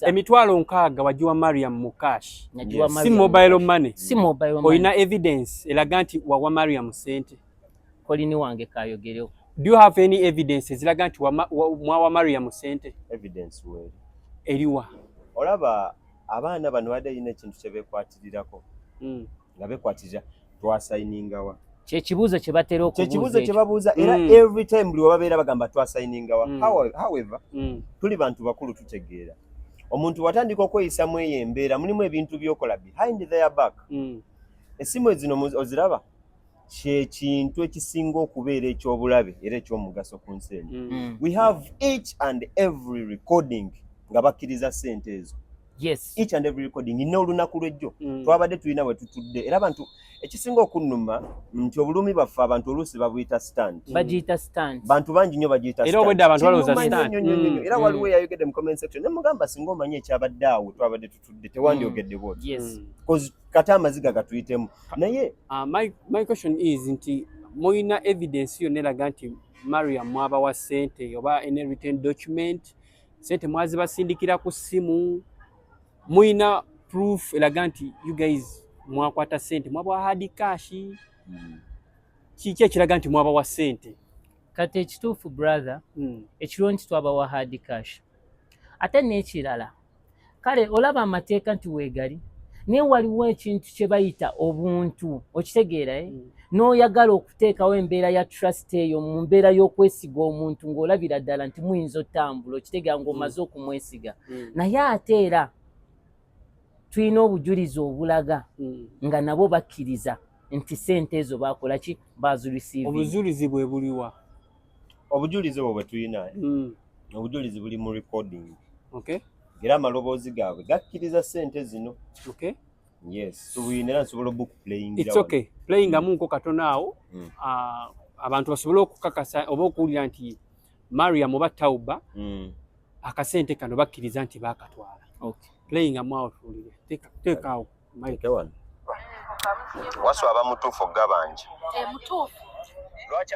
60,000 wagiwa Mariam mu cash? Nagiwa Si Mariam. mobile money? Si mobile money. Olina evidence eraga nti wawa Mariam sente? Kolini wange kayogerewo. Do you have any evidence eziraga nti mwawa Mariam sente? Evidence weeri. Eriwa? Olaba abaana bano badde alina ekintu kye beekwatirirako, nga bekwatirira twasayiningawa. Kyekibuuzo kye batera okubuuza. Kyekibuuzo kye Ekyo. babuuza era every time buli webabeera bagamba twasayiningawa. However, tuli bantu bakulu, tutegeera. Omuntu watandika okweyisamu eyo embeera, mulimu ebintu byokola behind their back. Essimu ezino oziraba, kyekintu ekisinga okubeera ekyobulabe era ekyomugaso ku nsi eno. We have each and every recording nga bakkiriza ssente ezo. Each and every recording n'olunaku lwejjo twabadde tulina we tutudde. Era abantu, ekisinga okunnuma nti obulumi bwaffe abantu oluusi babuyita stunt. Bagiyita stunt. Bantu bangi nnyo bagiyita Era stunt. obwedda abantu balowooza Kinnuma stunt. nnyo, nnyo, nnyo, nnyo. Era waliwo eyayogedde mu comment section ne mugamba, singa omanyi ekyabadde awo twabadde tutudde, tewandyogedde bw'otyo. 'Cause kati amaziga gatuyitemu naye. My question is nti mulina evidence yonna eraga nti Mariam mwabawa ssente, oba any written document, sente mwazibasindikira ku ssimu? Mulina proof eraga nti you guys mwakwata ssente, mwabawa hard cash? Kiki ekiraga nti mwabawa ssente? Kati ekituufu, brother, ekiriwo nti twabawa hard cash. Ate n'ekirala, kale olaba amateeka nti weegali, naye waliwo ekintu kye bayita obuntu, okitegeera, eh? N'oyagala okuteekawo embeera ya trust eyo mu mbeera y'okwesiga omuntu ng'olabira ddala nti muyinza otambula, okitegeera, ng'omaze okumwesiga. Naye ate era tulina obujulizi obulaga nga nabo bakkiriza nti sente ezo bakola ki, bazireceive. Obujulizi bwe buliwa? Obujulizi obwo bwe tulina, obujulizi buli mu recording. Era amaloboozi gaabwe gakkiriza ssente zino. Yes, tubuyina era nsobola obukuplayingira. It's okay, playingamu katono awo. Ah, abantu basobole okukakasa oba okuwulira nti Mariam oba Tauba akasente kano bakkiriza nti baakatwala. Playingamu awo tuwulire. Teekaawo mic. Teeke wano. Wasu aba mutuufu ogabanja? Mutuufu. Lwaki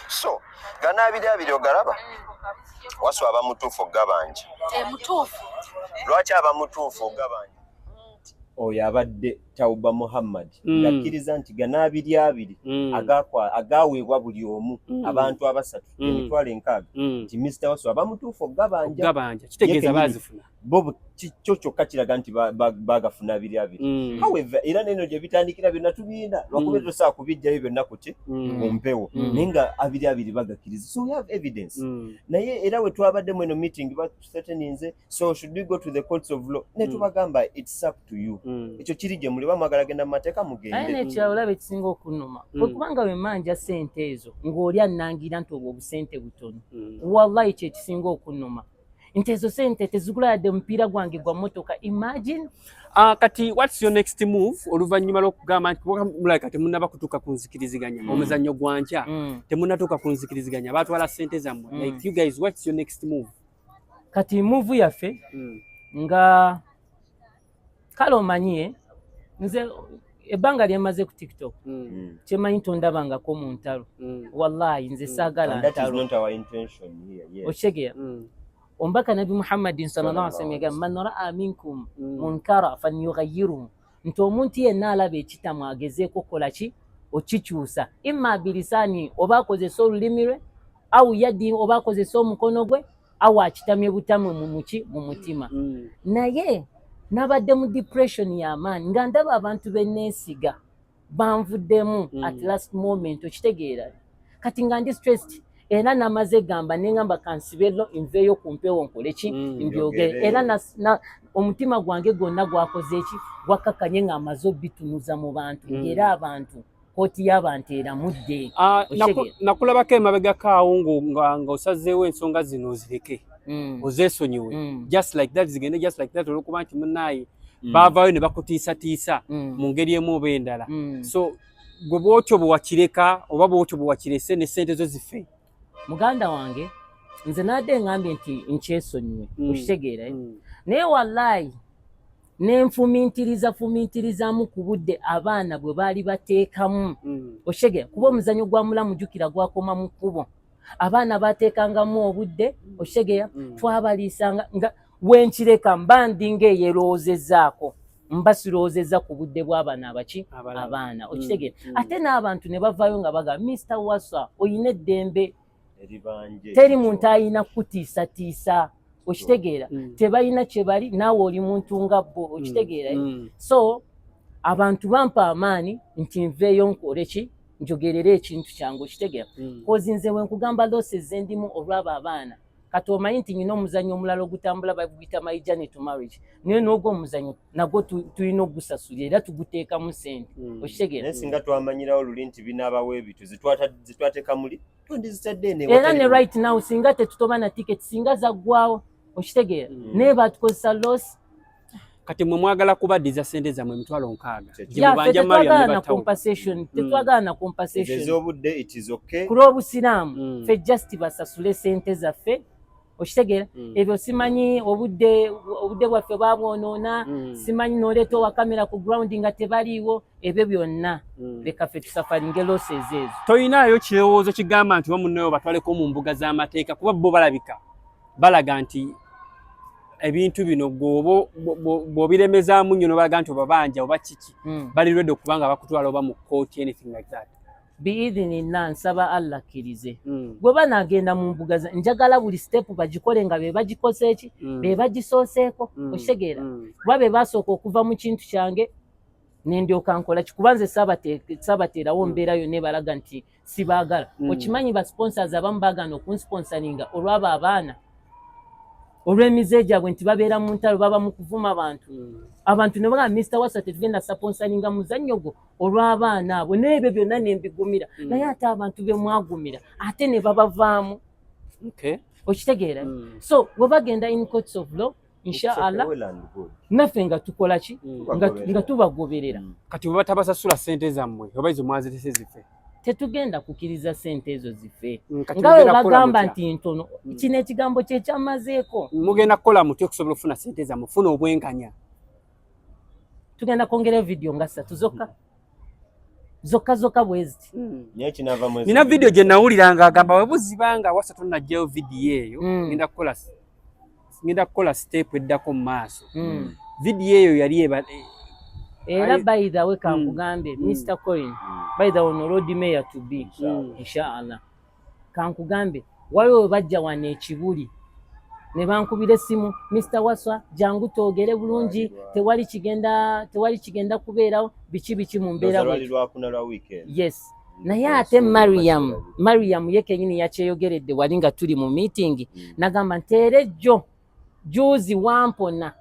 so gana abiri abiri ogalaba? Wasu aba mutuufu ogabanja? Mutuufu. Lwaki aba mutuufu ogabanja? Oyo abadde Tauba Muhammad ngakkiriza nti gana abiri abiri agaweebwa buli omu, abantu abasatu, 60,000, nti Mr Wasu aba mutuufu ogabanja. Okugabanja kitegeeza Ye kennyini. baazifuna. Bo kyo kyokka kiraga nti bagafuna abiri abiri. However, era neno gye bitandikira byonna tubiina, lwakuba tosobola kubijjayo byonna kuki mu mpewo, naye nga abiri abiri bagakkiriza, so we have evidence. Naye era we twabadde mu eno meeting batuthreateninze, so should we go to the courts of law? Ne tubagamba, it's up to you. Ekyo kiri gye muli, bamwagala genda mu mateeka, Naye mugende. Nekirala olaba ekisinga okunnuma, kwe kubanga bwe manja sente ezo ng'oli annangira nti obwo obusente butono. Wallahi kyekisinga okunnuma nti ezo sente tezigula yadde mupiira gwange gwa mmotoka, imagine. Ah, kati what's your next move oluvannyuma lw'okugamba nti kuba mulabika temunnaba kutuuka ku nzikiriziganya, omuzannyo gwa nkya, temunnatuuka ku nzikiriziganya, batwala ssente zammwe? Like you guys, what's your next move? Kati move yaffe, nga kale omanyiye nze ebbanga lyemaze ku TikTok, kyemanyi tondabangako mu ntalo. Wallahi nze saagala And that is ntalo. not our intention here, yes. Okitegeera? Omubaka Nabi Muhammadin sallallahu alaihi wasallam yagamba, man raa minkum munkara falyughayyirhu, nti omuntu yenna alaba ekitamu agezeeko okukola ki, okikyusa, imma bilisani, oba akozesa olulimi lwe, au yadi, oba akozesa omukono gwe, au akitamye butamwe mu muki, mu mutima. Naye nabadde mu depression y'amaanyi nga ndaba abantu beneesiga banvuddemu at last moment, okitegeera? Kati nga ndi stressed era namaze gamba neŋamba kansibe lo nveeyo ku mpewo nkole ki, mbyogere. Byogere. Era omutima gwange gwonna gwakoze ki, gwakkakkanye nga amaze obitunuza mu bantu. Era abantu, kooti y'abantu eramudde. Ah, Okitegeera? Nakulabako emabegako awo ng'osazeewo ensonga zino ozireke, ozeesonyiwe, just like that, zigende just like that, olwokuba nti munnaaye baavaayo ne bakutiisatiisa mu ngeri emu oba endala. So gwe bwotyo bwe wakireka oba bwotyo bwe wakirese ne ssente zo zife? Muganda wange, nze nadde ngambye nti nkyesonyiwe, okitegeera, eh? Naye wallayi nenfumintiriza fumintirizaamu ku budde abaana bwe baali bateekamu, okitegeera? Kuba omuzannyo gwa mulamu jjukira gwakoma mu kkubo, abaana bateekangamu obudde, okitegeera? Twabaliisanga nga Wenkireka mba ndi ng'eyerowoozezzaako, mba sirowoozezza ku budde bw'abaana abaki abaana, okitegeera? Ate n'abantu ne bavaayo nga bagamba, "Mr Waswa, oyina eddembe, teri muntu ayina kukutiisatiisa," okitegeera? Tebalina kye bali, naawe oli muntu nga bo, okitegeera? So abantu bampa amaanyi nti nveeyo nkole ki, njogerere ekintu kyange, okitegeera? 'Cause nze wenkugamba losses zendimu olw'abo abaana. Kati omanyi nti nyina omuzannyo omulala ogutambula, baguyita My Journey to Marriage, naye n'ogwo omuzannyo nagwo tulina ogusasulira era tuguteekamu sente, okitegeera? Naye singa twamanyirawo luli nti binaabawo ebityo, zitwateeka muli twandizitadde eno. Era ne right now singa tetutoba na ticket, singa zaggwawo, okitegeera? Naye batukozesa loss. Kati mwe mwagala kubaddiza sente zammwe 60,000? Tetwagala na compensation, tetwagala na compensation. Ez'obudde, it is okay. Ku lw'obusiraamu, ffe just basasule sente zaffe, okitegeera? Ebyo simanyi obudde bwaffe babwonoona, simanyi noleeta owa kamera ku ground nga tebaliiwo, ebyo byonna leka ffe tusufferinge losses ezo. Toyinaayo kirowoozo kigamba nti bamunnayo batwaleko mu mbuga z'amateeka? Kuba bo balabika balaga nti ebintu bino bw'obiremezaamu nnyo nobalaga nti obabanja oba kiki, bali ready okuba nga bakutwala oba mu kooti, anything like that. Biidhinillah, nsaba Allah akkirize. Bwe banaagenda mu mbuga, njagala buli step bagikole nga be bagikoze eki, be bagisooseeko, okitegeera? Kuba be basooka okuva mu kintu kyange, nendyoka nkola ki, kuba nze saabateerawo mbeera yonna ebalaga nti sibaagala. Okimanyi ba sponsors abamu baagaana okunsponsoringa olwabo abaana, olw'emize gyabwe nti babeera mu ntalo, baba mu kuvuma abantu. Abantu ne bagamba, "Mr Waswa, tetugenda sponsoringa muzannyo gwo olw'abaana abo," n'ebyo byonna nembigumira. Naye ate abantu be mwagumira ate ne babavaamu, okitegeera? So bwe bagenda in courts of law, inshallah, naffe nga tukola ki? Nga tubagoberera. Kati bwe batabasasula sente zammwe oba ezo mwazirese zife? Tetugenda kukkiriza sente ezo zife. Nga bwe bagamba nti ntono, kino ekigambo kyekyamazeeko. Mugenda kukola mutya okusobola okufuna sente zammwe, funa obwenkanya? Tugenda kwongerayo vidiyo nga ssatu zokka zokka zokka bwe ziti. Nina vidiyo gye nawulira nga agamba we buziba nga Waswa tonnaggyayo vidiyo eyo, ngenda kukola step eddako mu maaso. Vidiyo eyo yali eba Era by the way, kankugambe, Mr Coin, by the way, ono Lord Mayor to be, inshallah, kankugambe, waliwo we bajja wano ekibuli ne bankubira essimu, "Mr Waswa, jangu twogere bulungi, tewali kigenda kubeerawo, biki biki," mu mbeera. Yes, naye ate Mariam ye kenyini yakyeyogeredde wali nga tuli mu meeting, nagamba nti era ejjo juzi wampona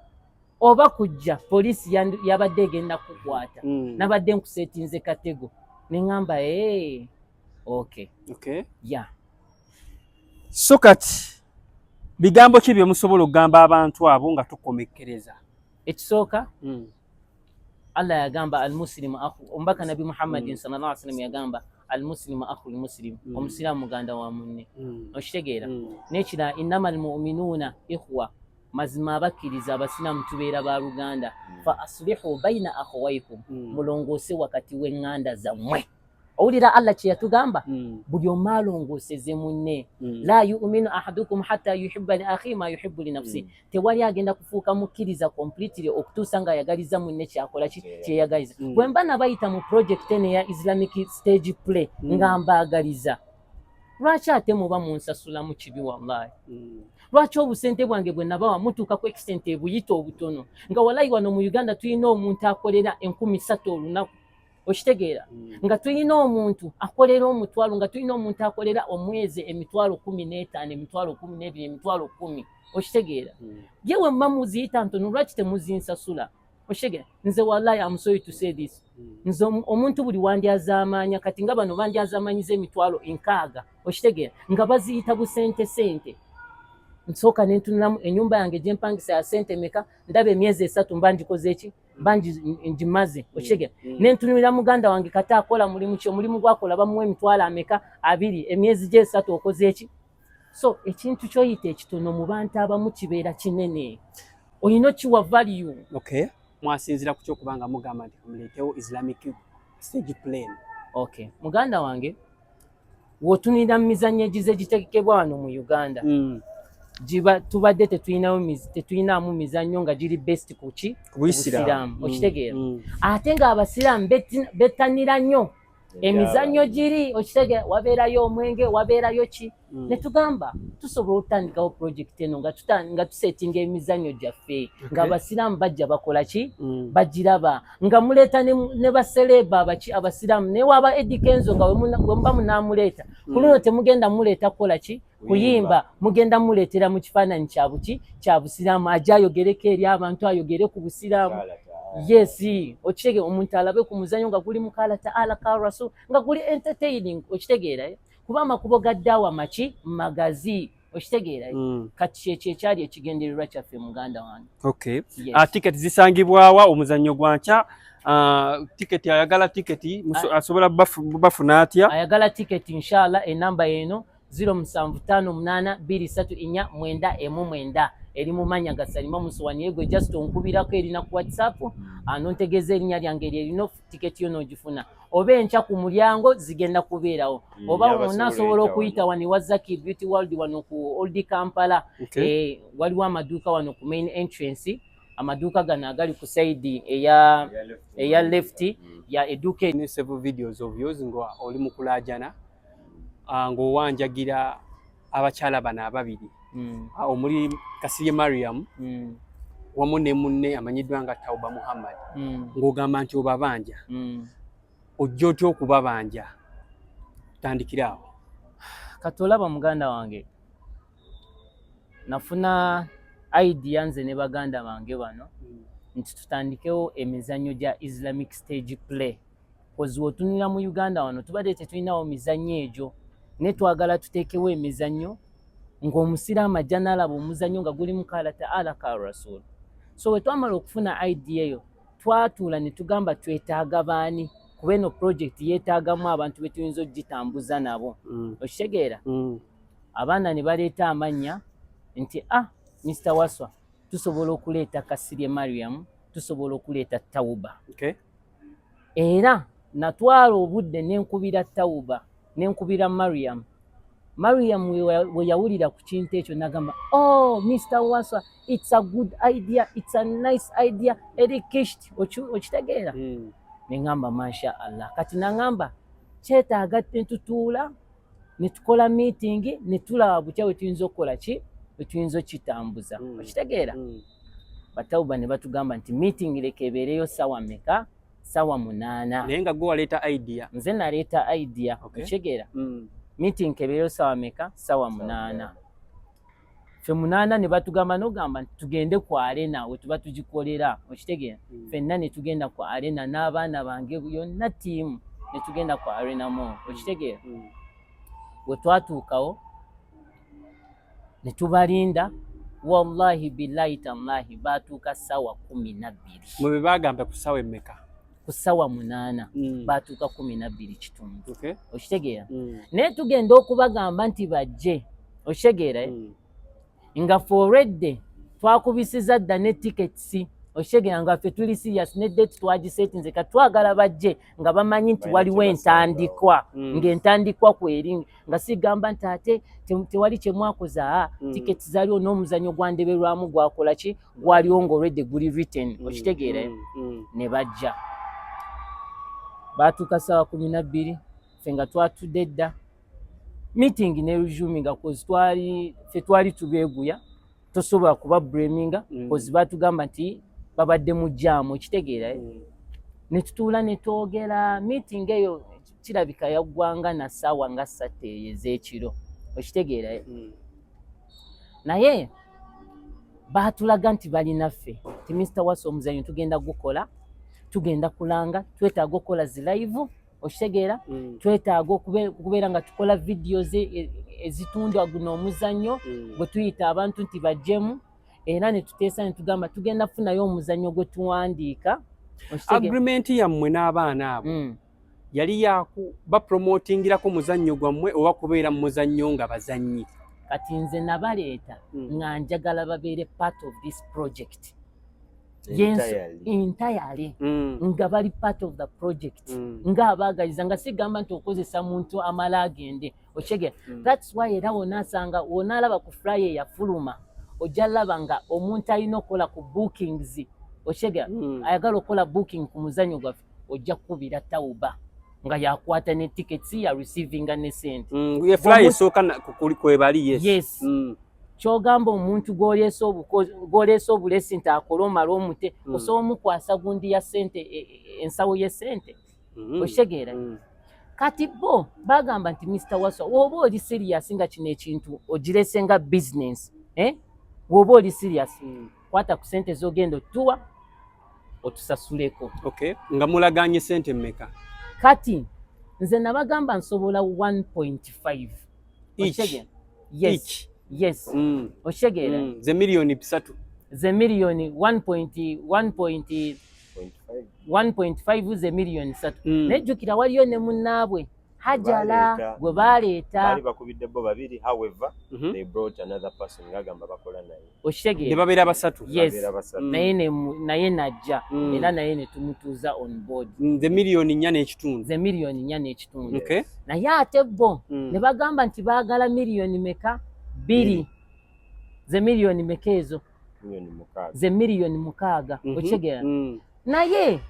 oba kujja poliisi yabadde egenda kukwata, nabadde nkusetinze katego, neŋŋamba, "Ee, okay." Yeah. So kati bigambo ki bye musobola okugamba abantu abo nga tukomekkereza? Ekisooka, Allah yagamba, "Almusilimu akhu," omubaka Nabi Muhammadin sallallahu alaihi wasallam yagamba, "Almusilimu akhu lmusilimu," omusiraamu muganda wa munne, okitegeera? N'ekirala, "Innama almuminuuna ikhwa," mazima abakkiriza abasiraamu tubeera ba luganda, "fa aslihu baina akhawaikum," mulongoose wakati w'eŋŋanda zammwe. Owulira Allah kye yatugamba? Buli omu alongooseze munne. "La yuminu ahadukum hatta yuhibba li akhi ma yuhibbu li nafsi," tewali agenda kufuuka mukkiriza completely okutuusa ng'ayagaliza munne kyakola ki, kyeyagaliza. Bwe mba nabayita mu project eno eya Islamic stage play, nga mbaagaliza, lwaki ate muba munsasulamu kibi? Wallahi, lwaki obusente bwange bwe nabawa mutuuka ku extent ebuyita obutono, nga walayi wano mu Uganda tulina omuntu akolera 3000 olunaku, okitegeera? Nga tulina omuntu akolera 500, nga tulina omuntu akolera omwezi 15,000, 12,000, 10,000, okitegeera? Yewe mba muziyita ntono, lwaki temuzinsasula, okitegeera? Nze wallahi, am sorry to say this, nze omuntu buli wandyazaamaanya kati nga bano bandyazaamaanyiza 60,000, okitegeera, nga baziyita busente sente, nsooka nentunulamu ennyumba yange gyempangisa ya sente meka, ndaba emyezi 3 mba ngikoze eki, mba ngimaze, okitegeera? Nentunulira muganda wange kati akola mulimu ki, omulimu gwakola bamuwa emitwalo ameka, 20, emyezi gye 3 okoze eki? So ekintu kyoyita ekitono mu bantu abamu kibeera kinene, olina okiwa value. Okay, mwasinzira ku kyokuba nga mugamba nti muleetewo Islamic stage play? Okay, muganda wange, w'otunulira mu mizannyo egize gitegekebwa wano mu Uganda, Giba tubadde tetulinamu mizannyo nga giri best kuki? Ku Busiraamu. Busiraamu. Okitegeera? Mm. Ate ng'abasiraamu bettanira nnyo emizannyo giri, okitegeera? Wabeerayo omwenge, wabeerayo ki. Ne tugamba tusobola okutandikawo project eno nga tusetinga emizannyo gyaffe, ng'abasiraamu bajja bakola ki? Bagiraba nga muleeta ne ba celeb abaki abasiraamu, naye waba Eddy Kenzo nga we muba munaamuleeta ku luno, temugenda muleeta kukola ki? Kuyimba. Mugenda muleetera mu kifaananyi kya buki? Kya busiraamu, ajje ayogereko eri abantu, ayogere ku busiraamu. Yes, okitegeera? Omuntu alabe ku muzannyo nga guli mu qala taala, qala rasul, nga guli entertaining, okitegeera, eh? Kuba amakubo ga daawa maki? Magazi, okitegeera, eh? Mm. Kati kyekyo ekyali ekigendererwa kyaffe, muganda wange. Okay. Yes. Ah, tiketi zisangibwawa? Omuzannyo gwankya. Ah, tiketi, ayagala tiketi asobola bafuna atya? Ayagala tiketi, inshallah, enamba eno 0758 234 919, eri mu manya ga Salima Musowa. Gwe just onkubirako, erina ku WhatsApp, nontegeeza erinnya lyange lyerino, tiketi yo n'ogifuna, oba enkya ku mulyango zigenda kubeerawo. Oba Abasobola wonna asobola oyita okuyita wano ewa Zaki Beauty World, wano ku Old Kampala. Okay. Eh, waliwo amaduuka wano ku main entrance, amaduuka gano agali ku side eya left ya edduuka. Ne several videos of yours nga oli mu kulaajana, ng'owanjagira abakyala bano ababiri, omuli Kasirye Mariam wamu ne munne amanyiddwa nga Tauba Muhammad, ng'ogamba nti obabanja. Ojja otya okubabanja? Tandikira awo. Kati olaba, muganda wange, nafuna idea nze ne baganda bange bano nti tutandikewo emizannyo gya Islamic stage play, 'cause wotunula mu Uganda wano tubadde tetulinawo mizannyo egyo, naye twagala tuteekewo emizannyo ng'omusiraamu ajja n'alaba omuzannyo nga guli mu qala taala, qala rasul. So bwe twamala okufuna idea eyo, twatuula ne tugamba twetaaga baani, kuba eno project yeetaagamu abantu be tuyinza okugitambuza nabo. Okitegeera? Mm. Abaana ne baleeta amannya nti, "Ah, Mr Waswa, tusobola okuleeta Kasirye Mariam, tusobola okuleeta Tauba." Era natwala obudde nenkubira Tauba, nenkubira Mariam. Mariam we yawulira ku kintu ekyo nagamba, "Oh, Mr Waswa, it's a good idea, it's a nice idea, eri kisht." Okitegeera? Mm. Neŋŋamba, "Masha Allah." Kati naŋŋamba kyetaaga netutuula ne tukola meeting, ne tulaba butya bwe tuyinza okukola ki, bwe tuyinza okukitambuza. Okitegeera? Mm. Batawuba ne batugamba nti meeting leka ebeereyo sawa meka? Sawa 8. Naye nga gwe waleeta idea. Nze naleeta idea. Okitegeera? Mm. Meeting kebeereyo sawa meka? Sawa 8. Ffe 8 ne batugamba, nogamba nti tugende ku arena we tuba tugikolera, okitegeera? Ffenna ne tugenda ku arena n'abaana bange yonna, ttiimu, ne tugenda ku Arena Mall, okitegeera? Mm. Bwe twatuukawo ne tubalinda, wallahi billahi tallahi, baatuuka sawa 12. Mwe bwe bagamba ku ssaawa emmeka? Ku sawa 8. Baatuuka 12:15. Okitegeera? Mm. Naye tugenda okubagamba nti bajje, okitegeera, eh? Mm. Nga ffe already twakubisiza dda ne tickets, okitegeera, nga ffe tuli serious ne date twagisetinze. Kati twagala bajje nga bamanyi nti Balina waliwo kye entandikwa, ng'entandikwa kweri, nga sigamba nti ate tewali kye mwakoze. Aa, tickets zaaliwo n'omuzannyo gwandeberwamu gwakola ki, gwaliwo nga already guli written. Okitegeera, eh? Mm. Mm. Ne bajja, baatuuka sawa 12, ffe nga twatudde dda. Meeting ne resuminga, 'cause twali ffe twali tubeeguya, tosobola kuba blaminga, 'cause batugamba nti babadde mu jam, okitegeera, eh? Mm. Ne tutuula ne twogera. Meeting eyo kirabika yaggwanga na ssaawa nga 3 eyo ez'ekiro, okitegeera, eh? Mm. Naye baatulaga nti balinaffe ti, "Mr Waswa, omuzannyo tugenda gukola, tugenda kulanga, twetaaga okukola zi live," okitegeera? Twetaaga okubeera nga tukola videos ezitundwa guno omuzannyo gwe tuyita abantu nti bajjemu. Era ne tuteesa ne tugamba tugenda kufunayo omuzannyo gwe tuwandiika. Okitegeera? Agreement yammwe n'abaana abo yali yaku bapromotingirako muzannyo gwammwe oba kubeera mu muzannyo nga bazannyi? Kati nze nabaleeta nga njagala babeere part of this project. Entirely. Entirely, nga bali part of the project, ng'abaagaliza, nga sigamba nti okozesa muntu amala agende. Okitegeera? That's why era wonaasanga, wonaalaba ku flyer eyafuluma, ojja laba nga omuntu alina okukola ku bookings, okitegeera, ayagala okukola booking ku muzannyo gwaffe, ojja kukubira Tauba nga yakwata ne tickets, ya receivinga ne sente. Ye flyer esooka kwebali, yes. Yes. Kyogamba omuntu gw'oleese obulesi nti akole, omale omute, osobola omukwasa gundi ya sente, ensawo y'essente. Okitegeera? Kati bo bagamba nti, "Mr Waswa, woba oli serious nga kino ekintu ogirese nga business, eh? Woba oli serious, kwata ku sente z'ogenda otuwa, otusasuleko." Okay, nga mulaganye sente mmeka? Kati nze nabagamba nsobola 1.5. Each. Okitegeera? Yes. Each. Yes. Okitegeera? Ze miliyoni 3. Ze miliyoni 1.1 1.5, ze miliyoni 3. Naye jjukira waliyo ne munnaabwe Hajala Baleeta. gwe baleeta. Baali bakubidde bo babiri, however they brought another person ng'agamba bakola naye. Ne Okitegeera? babeera basatu. Yes. Babeera basatu. Naye naye najja, era naye ne tumutuuza on board. Ze miliyoni 4.5. Ze miliyoni 4.5. Naye ate bo ne bagamba nti baagala miliyoni meka? 2. Ze miliyoni meka ezo? Miliyoni 6. Ze miliyoni 6. Okitegeera? Naye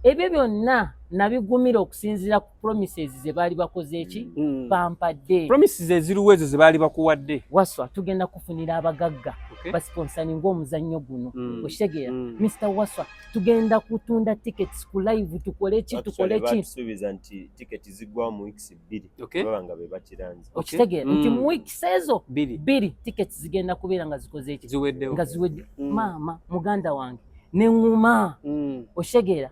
ebyo byonna nabigumira okusinziira ku promises ze baali bakoze eki bampadde. Promises eziriwo ezo ze baali bakuwadde? Waswa, tugenda kufunira abagagga basponsaninga omuzannyo guno. Okitegeera? Mr Waswa, tugenda kutunda tickets ku live, tukole ki, tukole ki. Batusuubiza nti tiketi ziggwawo mu weeks 2, baba nga be bakiranze. Okitegeera nti mu weeks ezo 2 2 tickets zigenda kubeera nga zikoze eki? Ziweddewo. Nga ziwedde. Maama, muganda wange, neŋŋuma. Okitegeera?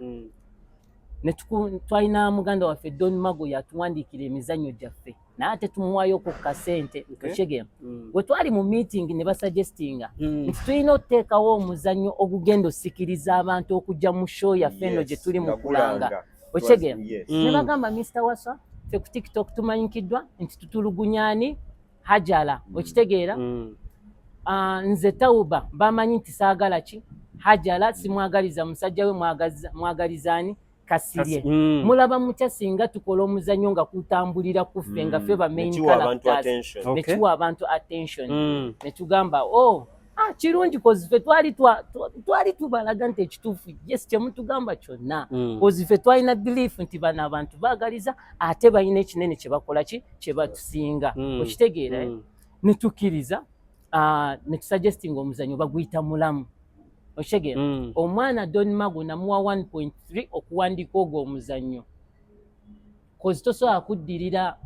Twalina muganda waffe Don Mago, yatuwandiikira emizannyo gyaffe, naye ate tumuwayoko ku kasente. Okitegeera? Bwe twali mu meeting ne basuggestinga nti tulina okuteekawo omuzannyo ogugenda osikiriza abantu okujja mu show yaffe eno gye tuli mu nga kulanga. gulanga. Okitegeera? Yes. Ne bagamba, "Mr Waswa, ffe ku TikTok tumanyikiddwa nti tutulugunyani Hajala." Okitegeera? Ah, nze Tauba bamanyi nti saagala ki Hajala, simwagaliza musajja we, mwagalizaani Kasirye. Mulaba mutya singa tukola omuzannyo nga kutambulira ku ffe, nga ffe ba main Nekiwa abantu characters?" attention. Nekiwa abantu attention. Netugamba, "Oh, ah, kirungi," 'cause ffe twali twali tubalaga nti ekituufu, yes, kyemutugamba kyonna, 'cause ffe twalina belief nti bano abantu baagaliza, ate balina ekinene kye bakola ki kye batusinga. Okitegeera, eh? Netukkiriza, ah, netusuggestinga omuzannyo baguyita Mulamu. Okitegeera? Omwana Don Mago namuwa 1.3 okuwandiika ogwo omuzannyo, 'cause tosobola kuddirira,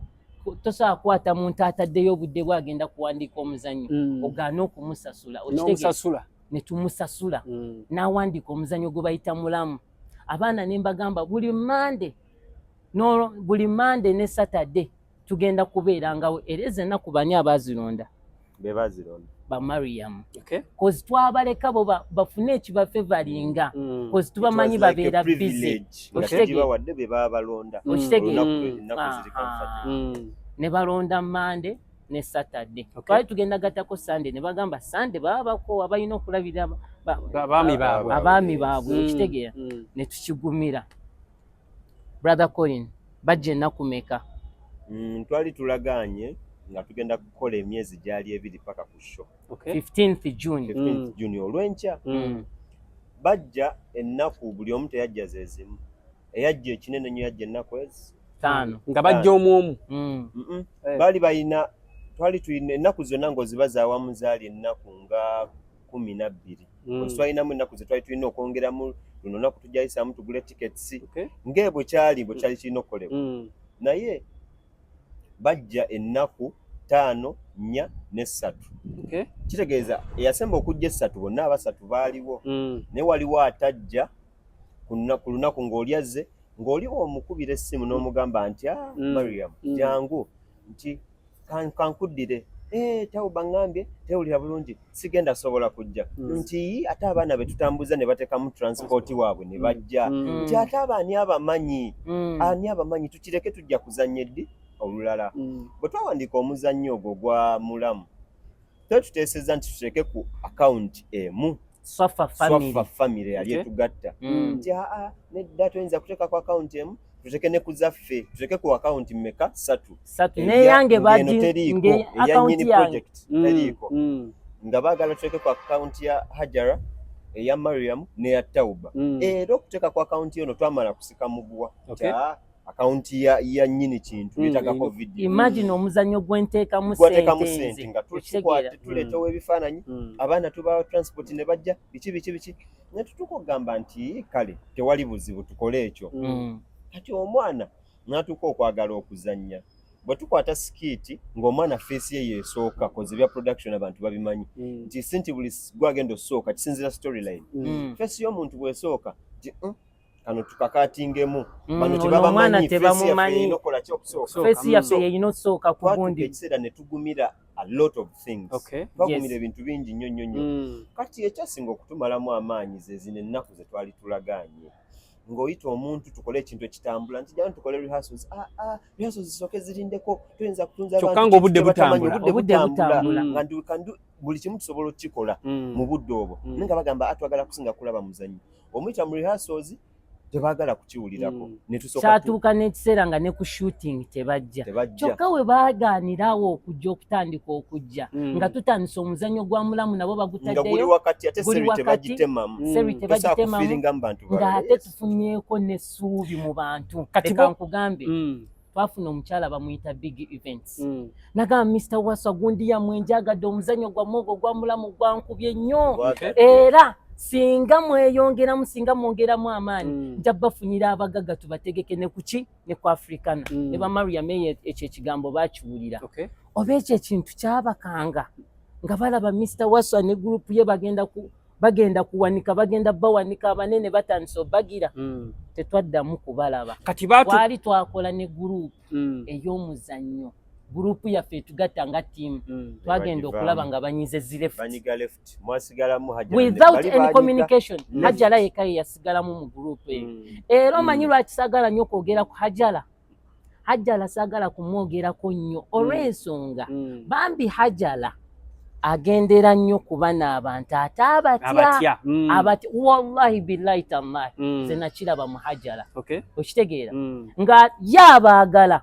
tosobola kukwata muntu ataddeyo obudde bwe agenda kuwandiika omuzannyo, ogaane okumusasula. Okitegeera? N'omusasula. Ne tumusasula, n'awandiika omuzannyo gwe bayita Mulamu. Abaana ne mbagamba buli Mande, no, buli Mande ne Saturday tugenda kubeerangawo. Era ezo ennaku bani abazironda? Be bazironda. Ba Mariam. 'Cause twabaleka bo bafune ekibafevalinga, 'cause tubamanyi babeera busy. Nga Okitegeera? tegibawadde, be baba balonda. Okitegeera? Olunaku, ennaku ziri comfortable. Ne balonda Mande ne Saturday. Twali tugenda gattako Sunday, ne bagamba Sunday baba bakoowa, balina okulabirira Abaami baabwe. Abaami baabwe. Okitegeera? Ne tukigumira. Brother Colin, bajja ennaku meka? Twali tulagaanye nga tugenda kukola emyezi gyali 2 paka ku show. 15th June. 15th June, olw'enkya. Bajja ennaku, buli omu teyajja zezimu. Eyajja ekinene nnyo yajja ennaku ezi 5. Nga bajja omu omu. Eh. Baali balina, twali tulina ennaku zonna ng'ozibaza awamu zaali ennaku nga 12. Twalinamu ennaku ze twali tulina okwongeramu, luno lunaku tujayisaamu tugule tickets, ng'ebwe kyali bwe kyali kirina okukolebwa. Naye bajja ennaku 5, 4 ne 3. Kitegeeza eyasemba okujja 3, bonna abasatu baaliwo. Naye waliwo atajja ku lunaku ng'oli azze, ng'oli omukubira essimu n'omugamba nti, "Ah, Mariam, jangu," nti, "Kankuddire. Eh, Tawuba ŋŋambye tewulira bulungi, sigenda sobola kujja." Nti, "Yi, ate abaana be tutambuza ne bateekamu transport waabwe ne bajja." Nti, "Ate abo ani abamanyi? Ani abamanyi? Tukireke, tujja kuzannya eddi olulala." Bwe twawandiika omuzannyo ogwo gwa Mulamu, twali tuteesezza nti tuteeke ku akawunti emu. Swafa Family. Swafa Family yali etugatta. Nti, "Aa, nedda, toyinza kuteeka ku akawunti emu. Tuteke ne ku zaffe, tuteke ku akawunti mmeka? Ssatu. Satu. Eya- Neyange ng'eno bagi teriiko, nge eya akawunti nnyini yange project teriiko, nga baagala tuteke ku akawunti ya Hajara, eya Mariam n'eya Tauba. Era okuteeka ku akawunti eno twamala kusika muguwa. Ta akawunti ya nnyini kintu yeetagako video. Imagine omuzannyo gwenteekamu Gwateekamu sente sente nze. nga Okitegeera? tuleetawo ebifaananyi, abaana tubawa transport ne bajja, biki biki biki, ne tutuuka okugamba nti kale tewali buzibu, tukole ekyo. Kati omwana n'atuuka okwagala okuzannya, bwe tukwata skit ng'omwana face ye yeesooka, 'cause ebya production abantu babimanyi nti si nti buli gwagenda osooka, kisinzira storyline. Face y'omuntu bw'esooka nti, kano tukakatingemu, bano Ono tebabamanyi, omwana face yaffe tebamumanyi. erina okukola ki? Okusooka. Okusooka. Face yaffe yeyina okusooka ku Twatuuka gundi. ekiseera ne tugumira a lot of things. Twagumira ebintu bingi nnyo nnyo nnyo. Kati ekyasinga okutumalamu amaanyi ze zino ennaku ze twali tulagaanye, ng'oyita omuntu tukole ekintu ekitambula nti jangu tukole rehearsals, ah, ah, rehearsals zisooke zirindeko, tuyinza kutunza Kyokka abantu ng'obudde kintu kye batamanyi, butambula. Obudde butambula. Nga ndi- we can buli kimu tusobola okukikola mu budde obwo, naye nga bagamba, "Ah, twagala kusinga kulaba muzannyo." Omuyita mu rehearsals, tebaagala kukiwulirako. Ne tusooka Kyatuuka n'ekiseera nga ne ku shooting tebajja. Tebajja. Kyokka we baagaanirawo okujja, okutandika okujja, nga tutandise omuzannyo gwa mulamu, nabo Nga guli bagutaddeyo. wakati, ate Guli seri wakati. tebagitemamu. Seri Tosobola tebagitemamu. kufiiringa mu bantu balala. Ng'ate tufunyeeko n'essuubi mu bantu. Kati Leka nkugambe, twafuna omukyala bamuyita Big Events. Nagamba, "Mr Waswa, gundi yammwe njagadde, omuzannyo gwammwe ogwo gwa mulamu gwankubye nnyo. Gwagadde. Era singa mweyongeramu, singa mwongeramu amaanyi, nja bafunira abagagga tubategeke ne kuki, ne ku Africana." Ne bamariam eyo ekyo ekigambo bakiwulira. Oba ekyo ekintu kyabakanga nga balaba Mr Waswa ne group ye bagenda kuwanika, bagenda bawanika abanene, batandise obagira. Tetwaddamu kubalaba. Kati batu Twali twakola ne group ey'omuzannyo, group yaffe etugatta nga ttiimu. Twagenda Bagivaamu. okulaba nga banyize zi left. Banyiga left, mwasigalamu Hajara Without bali any banyiga communication. Left. Hajara yekka ye yasigalamu mu group eyo. Era omanyi lwaki saagala nnyo kwogera ku Hajara? Hajara saagala kumwogerako nnyo olw'ensonga bambi Hajara agendera nnyo ku bano abantu ate abatya. Abatya. Abatya, wallahi billahi tallahi. Nze nakiraba mu Hajara. Okitegeera? Nga ye abaagala,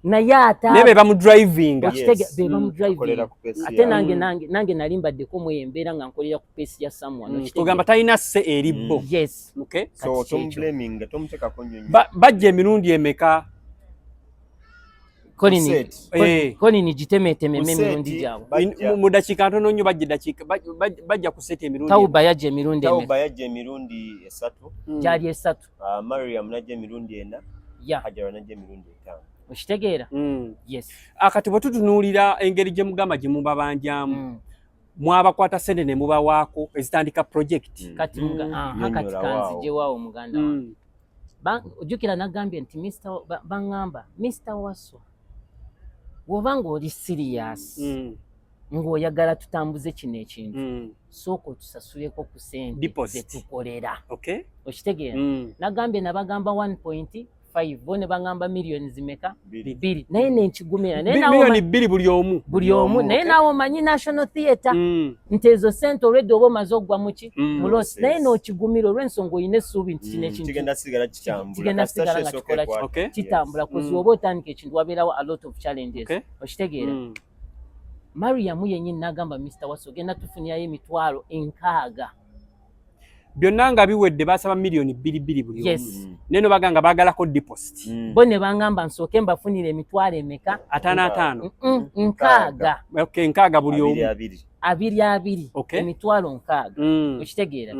naye ate Naye be bamudrivinga. Yes. Be bamudrivinga. Akolera ku pace Ate yaabwe. nange nange nali mbaddeko mweyo embeera nga nkolera ku pace ya someone. Okitegeera? Ogamba talina se eri bo. Yes. Okay. So Kati kyekyo. tomublaminga, tomuteekako nnyo nnyo. Bajja emirundi emeka? Colin, Set. Colin, gitemeetememu Ku emirundi set, gyabwe. bajja. Mu dakiika ntono nnyo, bajja dakiika bajja ku set emirundi Tauba yajja emirundi emeka? Tauba yajja emirundi 3. Gyali 3. Mariam najja emirundi 4. Ya. Hajara najja emirundi 5. Okitegeera? Yes. Akati bwe tutunuulira engeri gye mugamba gye mubabanjamu, mwabakwata sente ne mubawaako ezitandika project. Kati aha, kati Nnyonnyola kanzijewaawo muganda wange. Ojjukira nagambye nti baŋŋamba, "Mr Waswa, bw'oba ng'oli serious, ng'oyagala tutambuze kino ekintu, sooka otusasuleko ku sente Deposit. zetukolera." Okitegeera? Nagambye nabagamba 1.5, bo ne baŋŋamba miliyoni zimeka? 2. 2. Naye nenkigumira, naye nawe Miliyoni 2 buli omu. Buli omu. Omu, Naye naawe omanyi National Theatre, nti ezo sente olwedde oba omaze oggwa muki? Mu loss. Yes. Naye n'okigumira olw'ensonga olina essuubi nti kino ekintu Kigenda sigala kitambula. Kigenda Kasita sigala nga esooka kikola ekwata. Kitambula 'cause oba otandika ekintu wabeerawo a lot of challenges. Okitegeera? Mariamu yennyini n'agamba, "Mr Waswa, ogenda tufunirayo 60,000." Byonna nga biwedde, basaba miliyoni 2 2 buli omu. Yes. Neno baganga baagalako deposit. Bo ne baŋŋamba nsooke mbafunire emitwalo emeka? 5 5. 60. Okay, 60 buli 2 omu. 2. 2 2. 60,000. Okitegeera?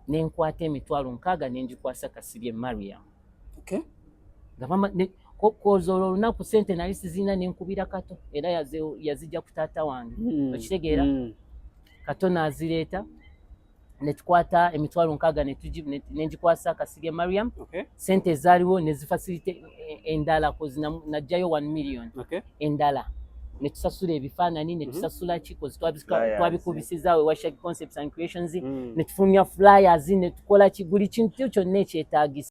Nenkwata 60,000 nengikwasa Kasirye Mariam. Nga 'cause olwo olunaku sente nali sizirina, nenkubira Kato, era yazijja ku taata wange. Okitegeera? Kato n'azireeta, netukwata 60,000 nengikwasa Kasirye Mariam. Sente ezaaliwo nezifacilite endala, 'cause najjayo 1 million endala, netusasula ebifaananyi, netusasula ki, 'cause Flyers. twabikubisizaawo ewa Shaggy Concepts and Creations, netufulumya flyers, netukola ki, buli kintu kyonna ekyetaagisa.